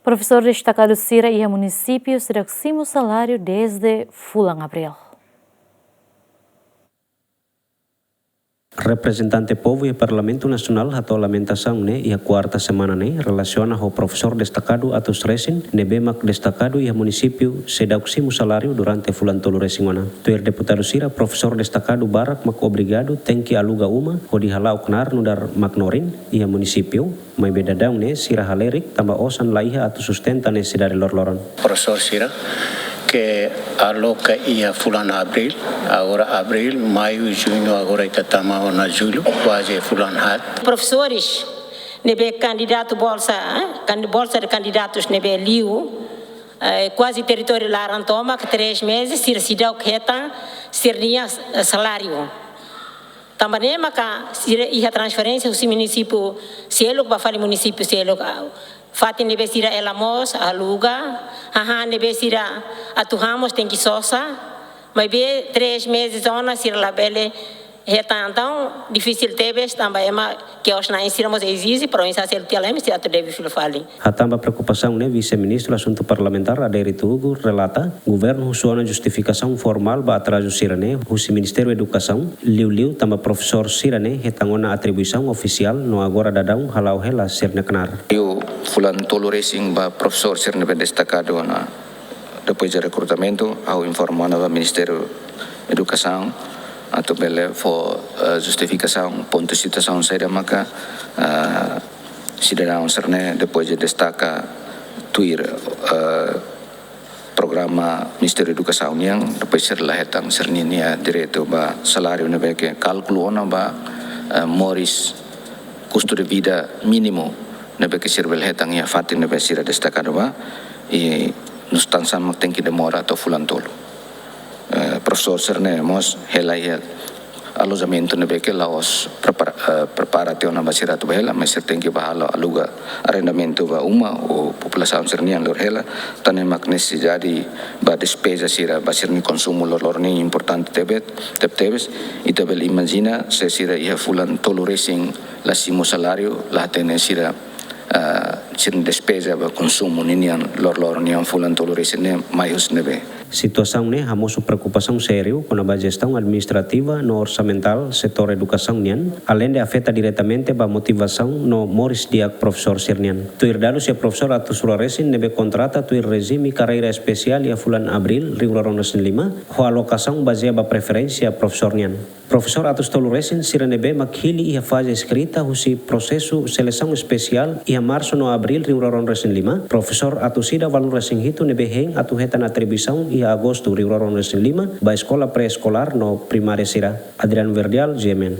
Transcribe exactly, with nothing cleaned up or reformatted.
Profesór destakadu sira iha munisípiu seidauk simu saláriu dezde fulan Abríl. Reprezentante povu iha Parlamentu Nasionál hato'o lamentasaun ne'e iha kuarta semana ne'e relasiona ho profesór destakadu atus resin ne'ebé mak destakadu iha munisípiu seidauk simu saláriu durante fulan tolu resin ona. Tuir deputadu sira, profesór destakadu barak mak obrigadu tenke aluga uma hodi hala'o knaar nu'udar maknorin iha munisípiu. Maibé daudaun ne'e sira halerik tanba osan laiha atu sustenta nesesidade loroloron. Profesór sira ke aloka iha fulan Abríl, agora Abríl, Maiu, Juñu, agora ita tama ona Jullu, kuaze fulan haat. Profesores ne'ebé kandidatu bolsa, eh, kandi-, bolsa de candidatos ne'ebé liu, eh, kuaze territóriu laran tomak três meses, sira seidauk hetan sira-nia, eh, saláriu. Tanba ne'e maka sira iha transferénsia husi munisípiu seluk ba fali munisípiu seluk. Fatin ne'ebé sira hela mós, aluga, hahán ne'ebé sira atu han mós tenke sosa. Maibé três meses ona sira labele hetan, entaun difisil tebes tanba ema kios na'in sira mós ezije para oinsá selu tiha lai mesti atu debe fila fali. Hatán ba preokupasaun ne'e, Vise-Ministru Asuntu Parlamentár Adérito Hugo relata, governu husu ona justifikasaun formál ba atrazu sira-ne'e husi Ministériu Edukasaun, liuliu tanba profesór sira-ne'e hetan ona atribuisaun ofisiál no agora daudaun hala'o hela sira-nia knaar. Liu fulan tolu resin ba profesór sira ne'ebé destakadu ona depois de rekrutamentu, ha'u informa ona ba Ministériu Edukasaun atu bele fó, eh, justifikasaun, pontu situasaun saida maka, eh, sidadaun sira-ne'e depois de destaka tuir, eh, programa Ministériu Edukasaun nian, depois sira la hetan sira-nia direitu ba saláriu ne'ebé ke kálkulu ona ba, eh, moris, kustu de vida mínimu ne'ebé ke sira bele hetan iha fatin ne'ebé sira destakadu ba, i nusá tan sá mak tenke demora to'o fulan tolu. Eh, profesór sira-ne'e mós hela iha alojamentu ne'ebé ke la'ós prepara-, eh, prepara tiha ona ba sira atu ba hela, mas sira tenke ba halo aluga, arrendamentu ba uma, ou populasaun sira-nian lori hela, tan ne'e mak nesesidade ba despeza sira, ba sira-nia konsumu loroloron ne'e importante tebes, teb-tebes, ita bele imajina se sira iha fulan tolu resin la simu saláriu, la hatene sira, ah, sira-nia despeza ba konsumu ninian loroloron iha fulan tolu resin ne'e mai husi ne'ebé. Situasaun ne'e hamosu preokupasaun sériu kona-ba jestaun administrativa no orsamentál setór edukasaun nian, aleinde afeta diretamente ba motivasaun no moris di'ak profesór sira-nian. Tuir dadus iha profesór atus rua resin ne'ebé kontrata tuir rejime karreira espesiál iha fulan Abríl rihun rua ruanulu resin lima, ho alokasaun bazeia ba preferénsia profesór nian. Profesór atus tolu resin sira ne'ebé mak hili iha faze eskrita husi prosesu selesaun espesiál iha Marsu no Abríl rihun rua ruanulu resin lima, profesór atus ida valunulu resin hitu ne'ebé hein atu hetan atribuisaun iha Agostu rihun rua ruanulu resin lima ba eskola pré-eskolár no primária sira. Adriano Verdial, G M N.